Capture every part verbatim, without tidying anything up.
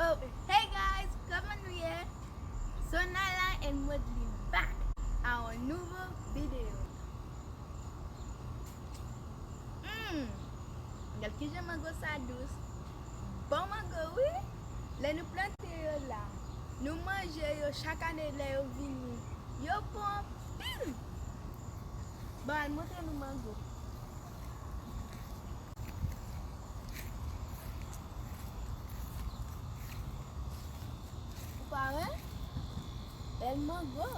Hey guys, kòman nou ye? Sonala and Modeline back a yon nouvo videyo. Hmm, gad kijan mango sa dous. Bon mango wi. Lè nou plante yo la, nou manje yo chak ane lè yo vini. Yo bon anpil. Bon, al montre nou mango. Ou pa wè? Bèl mango.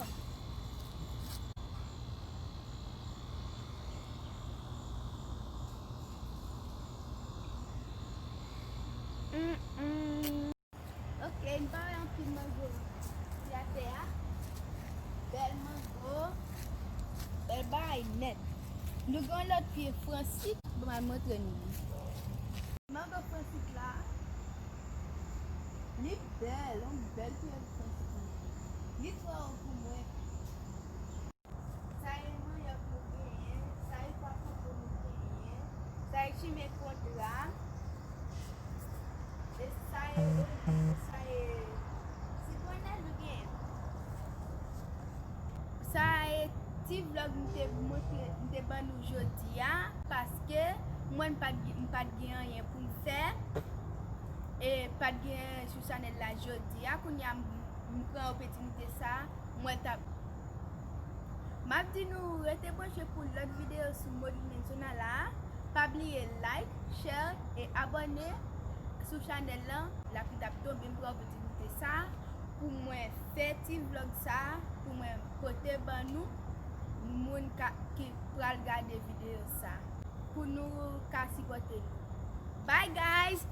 Mm, mm. Ok, m pa wè anpil mango sou atè a. Bèl mango. Bèl bagay nèt. Nou gen yon lòt pye fransik. Bon, m al montre nou li. Mango fransik la, li bèl, yon bèl pye fransik li ye. Li twò wo pou mwen. Sa e manyòk nou genyen, sa e pwa kongo nou genyen, sa e chimen kontra, e sa e oliv, sa e sitwonèl nou genyen. Sa e ti vlòg m te montre, m te ban nou jodi a, paske mwen m pa t gen, m pa t gen anyen pou m fè, e pa t gen sou chanèl la jodi a, kounye a m, m pran opòtinite sa, mwen t ap M ap di nou rete branche pou lòt videyo sou Modeline and Sonala. Pa bliye like, share e abòne sou chanèl lan. Lapli t ap tonbe, m pran opòtinite sa pou mwen fè ti vlòg sa, pou mwen pote ban nou moun ka, ki pral gade videyo sa, pou nou ka sipòte nou. Bye guys!